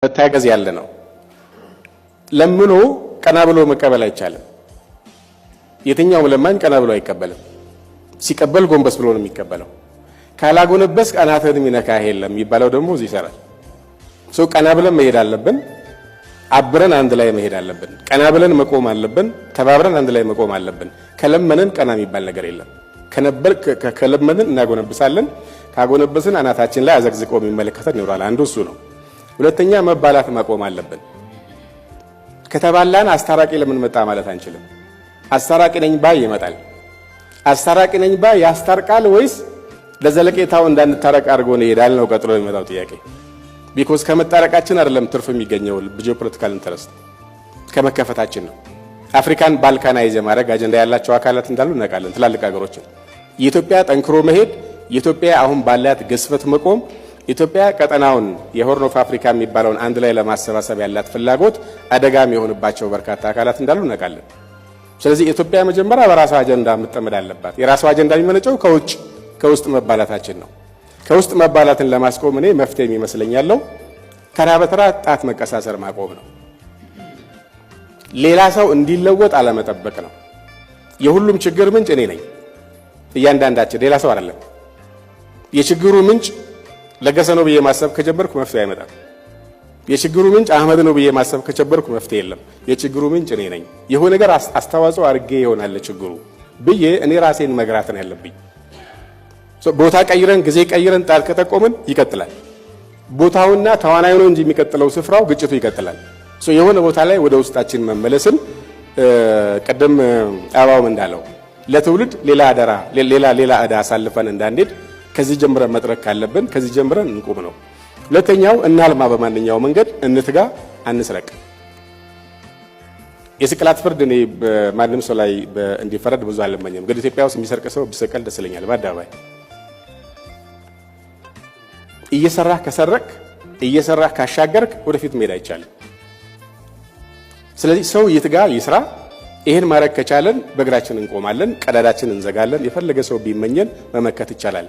መታገዝ ያለ ነው። ለምኖ ቀና ብሎ መቀበል አይቻልም። የትኛውም ለማኝ ቀና ብሎ አይቀበልም። ሲቀበል ጎንበስ ብሎ ነው የሚቀበለው። ካላጎነበስክ አናትህን የሚነካህ የለም የሚባለው ደግሞ እዚህ ይሰራል። So ቀና ብለን መሄድ አለብን። አብረን አንድ ላይ መሄድ አለብን። ቀና ብለን መቆም አለብን። ተባብረን አንድ ላይ መቆም አለብን። ከለመንን ቀና የሚባል ነገር የለም። ከለመንን እናጎነብሳለን። ካጎነበስን አናታችን ላይ አዘቅዝቆ የሚመለከተን ይኖራል። አንዱ እሱ ነው። ሁለተኛ መባላት ማቆም አለብን። ከተባላን አስታራቂ ለምን መጣ ማለት አንችልም። አስታራቂ ነኝ ባይ ይመጣል። አስታራቂ ነኝ ባይ ያስታርቃል ወይስ ለዘለቄታው እንዳንታረቅ አድርጎ ነው ይሄዳል ነው ቀጥሎ የሚመጣው ጥያቄ። Because ከመታረቃችን አይደለም ትርፍ የሚገኘው፣ geopolitical interest ከመከፈታችን ነው። አፍሪካን balkanize የማድረግ አጀንዳ ያላቸው አካላት እንዳሉ እናውቃለን። ትላልቅ ሀገሮችን የኢትዮጵያ ጠንክሮ መሄድ፣ የኢትዮጵያ አሁን ባላት ግዝፈት መቆም፣ ኢትዮጵያ ቀጠናውን የ Horn of Africa የሚባለውን አንድ ላይ ለማሰባሰብ ያላት ፍላጎት አደጋ የሚሆንባቸው በርካታ አካላት እንዳሉ እናውቃለን። ስለዚህ ኢትዮጵያ መጀመሪያ በራሷ አጀንዳ መጠመድ አለባት። የራሷ አጀንዳ የሚመነጨው ከውጭ ከውስጥ መባላታችን ነው። ከውስጥ መባላትን ለማስቆም እኔ መፍትሄ የሚመስለኝ ያለው ተራ በተራ ጣት መቀሳሰር ማቆም ነው። ሌላ ሰው እንዲለወጥ አለመጠበቅ ነው። የሁሉም ችግር ምንጭ እኔ ነኝ፣ እያንዳንዳችን፣ ሌላ ሰው አይደለም። የችግሩ ምንጭ ለገሰ ነው ብዬ ማሰብ ከጀመርኩ መፍትሄ አይመጣም። የችግሩ ምንጭ አህመድ ነው ብዬ ማሰብ ከጀመርኩ መፍትሄ የለም። የችግሩ ምንጭ እኔ ነኝ። የሆነ ነገር አስተዋጽኦ አድርጌ ይሆናል ችግሩ ብዬ እኔ ራሴን መግራት ነው ያለብኝ። ቦታ ቀይረን ጊዜ ቀይረን ጣት ከጠቆምን ይቀጥላል። ቦታውና ተዋናዩ ነው እንጂ የሚቀጥለው ስፍራው ግጭቱ ይቀጥላል። የሆነ ቦታ ላይ ወደ ውስጣችን መመለስን ቅድም አበባውም እንዳለው ለትውልድ ሌላ አደራ ሌላ ሌላ ዕዳ አሳልፈን እንዳንሄድ ከዚህ ጀምረን መጥረግ ካለብን ከዚህ ጀምረን እንቁም ነው። ሁለተኛው እናልማ፣ በማንኛው መንገድ እንትጋ፣ አንስረቅ። የስቅላት ፍርድ እኔ በማንም ሰው ላይ እንዲፈረድ ብዙ አልመኘም፣ ግን ኢትዮጵያ ውስጥ የሚሰርቅ ሰው ቢሰቀል ደስ ይለኛል በአደባባይ። እየሰራህ ከሰረቅክ፣ እየሰራህ ካሻገርክ ወደፊት መሄድ አይቻልም። ስለዚህ ሰው ይትጋ፣ ይስራ። ይህን ማድረግ ከቻለን በእግራችን እንቆማለን፣ ቀዳዳችን እንዘጋለን። የፈለገ ሰው ቢመኘን መመከት ይቻላል።